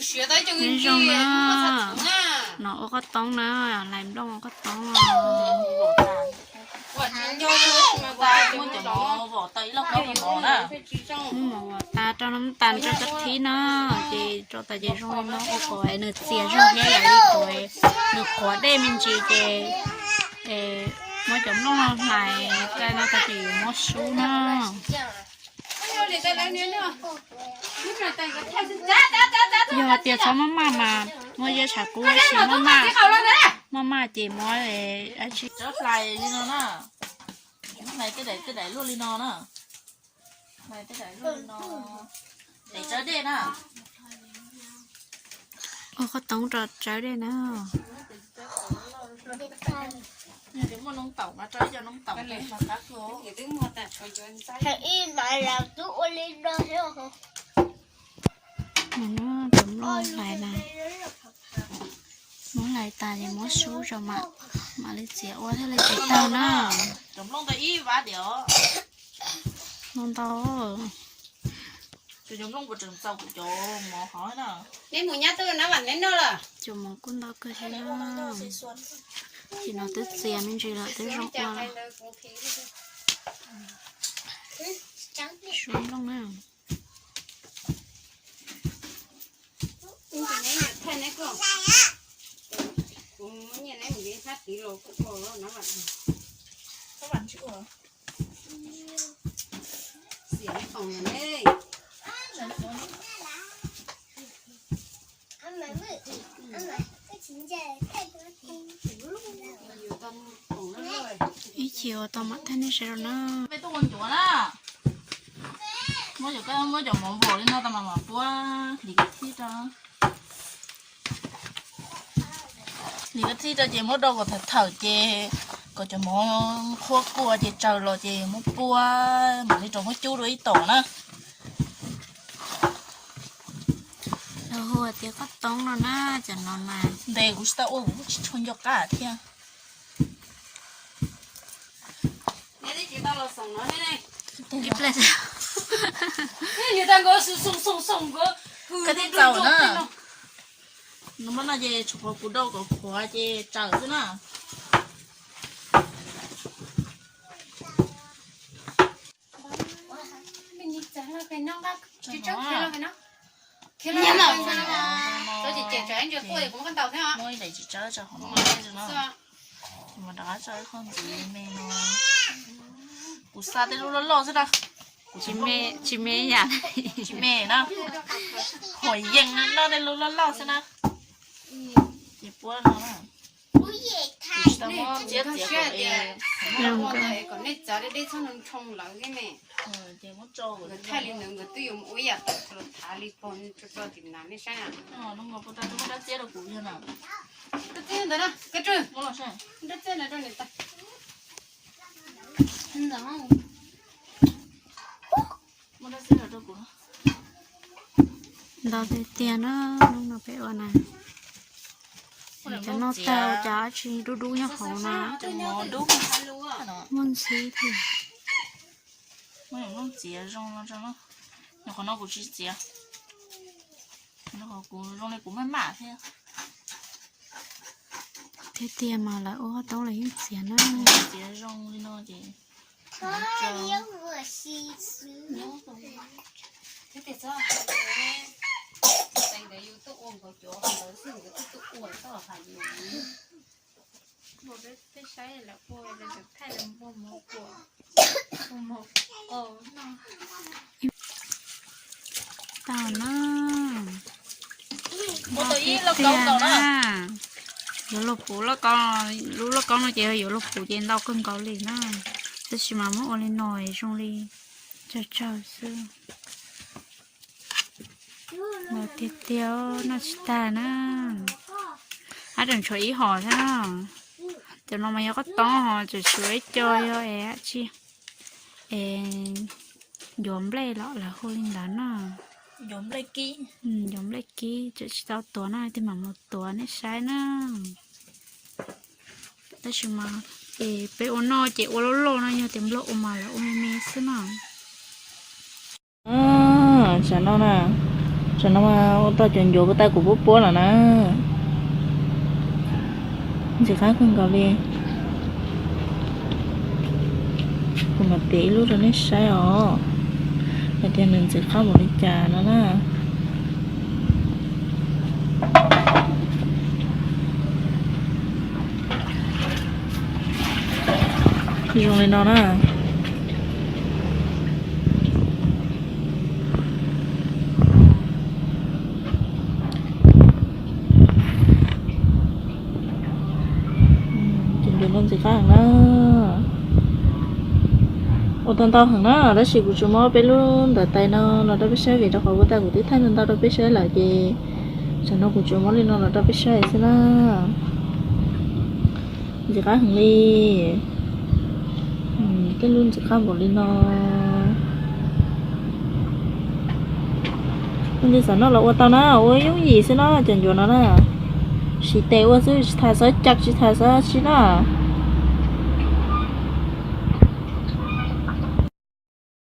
Nyob zoo na, no ua qoj toob na, lais nplooj ua qoj toob. Muab mov tas rau nab tas rau kab thib na, ces rau tas ces zoo li no ua kom nws txias zog thiab yam li kuv, nws qhuav dej me ntsis ces muab cov nplooj hlais tag no tag ces yuav muab sub na. Yog hais tias txhob maj maj mas muab ziab tshav kub, tab sis maj maj, maj maj ces muab dab tsi, hlais li no na, hlais tej daim tej daim luaj li no na, hlais tej daim luaj li no, es tsawb dej na. Ua qoj toob rau tsawb dej na. Yog tias muaj noob taum mas rau ib co noob taum mas qab kawg. Ib ntawd los twb ua li no thiab. Cov nplooj hlais na, muab hlais tas ces muab sub rau mam, mam li txiav ua thiaj li txiav tau na. Cov nplooj ntawd ib vab diam, ntau ntau. Cov nplooj puas tseem txaus kuv cov mov hov na. Neb mus nyab twb nab vam neb noj lawm. Cov mov kuj ntau kawg thiab na. Ces no twb txias me ntsis lawm twb zoo ua lawm. Sub nplooj na. Ib chim ua tau mam thaij nej saib rau na. Peb tuaj ua ncuav na. Muab cov, muab cov mov npaum li no tau mas mam puab hliv kab thib rau. Hliv kab thib rau ces muab do kom thawm thawm ces kom cov mov qhuav kua ces tsaws los ces muab puab mam li rau muab cub dua ib tom na. Lawv hu tias qoj toob no na, cov no mas ntes kuv tsis tau ua kuv tsis tshua nco qab thiab. Koj tib txaus na. Nws muab no ces tsuas qhuav kuv do kom qhuav ces tsaws xwb na. Muab ib daim tsis tsawb rau hauv no. Ces mam rov qab tso ib qho ntxiv me no. Kuv xa tej lub loj loj xwb na. Kuv tsis me, tsis me yam, tsis me na. Huam yees noj tej lub loj loj xwb na. Ces puab no na. Kuv tsis tau muab txiab txiav kom, kom nej txav deb deb txhob ntshoo lawv thiab ne. Ces muab tso, nkawd thaij li ntawd nkawd twb yuav mus ua ib yam tawm los thav li pog tso tso tim nas nej saib na. Muab rab txiab rau kuv yog na. Rab txiab ntawd na, koj tsw, rab txiab ntawd rau niam tais. Ntau tiag tiag na, hnub no peb ua na. Cov noj tag cov dab tsi dub dub nyob hauv na. Muaj ntxhib tiag. Muab nplooj txiav zoo no rau, nyuam qhuav no kuv tsis txiav, kuv zoo li kuv maj mam thiab. Tiag tiag mas lawv ua qoj toob lawv yeej txiav na. Txiav zoo li no ces Tau na. Tiag na. Yuav luag puv lauj kaub, lub lauj kaub no ces yuav luag puv ces ntau kawg nkaus li na. Tab sis mas muab ua li no zoo li tsawg tsawg xwb. Los tiag tiag noj tsis tag na. Ab, tseem tshuav ib hom thiab na. Cov no mas yog qoj toob ho tseem tshuav ib co yog es dab tsi, es ncuav nplej los lawv hu li ntawd na. Ncuav nplej kib tseem tsis tau tuav na, tig mam mus tuav nej saib na. Tab sis mas es peb ua noj ces ua loj loj no, yog tias nplog ua mas lawv ua me me xwb na. Tam no na, Tam no mas ua tau cov ncuav kuv tas kuv puab puab lawm na. Ntxim qab kawg nkaus li. Kuv mam piav ib lub rau nej saib os, hais tias nws ntxim qab npaum li cas no na. Zoo li no na. Ces ncuav no ntxim qab heev na. Ua tau ntau heev na, tab sis kuv tsuas muab peb lub ntawv tais no los rau peb saib vim rau qhov ua tas kuv twb thaij ntau ntau rau peb saib lawm ces tam no kuv tsuas muab li no los rau peb saib xwb na. Ntxim qab heev li. Tej lub ntxim qab npaum li no. Leej twg xav noj los ua tau na, ua yooj yim xwb na cov ncuav no na. Siv tes ua xwb tsis tas xav cam tsis tas xav tsi na.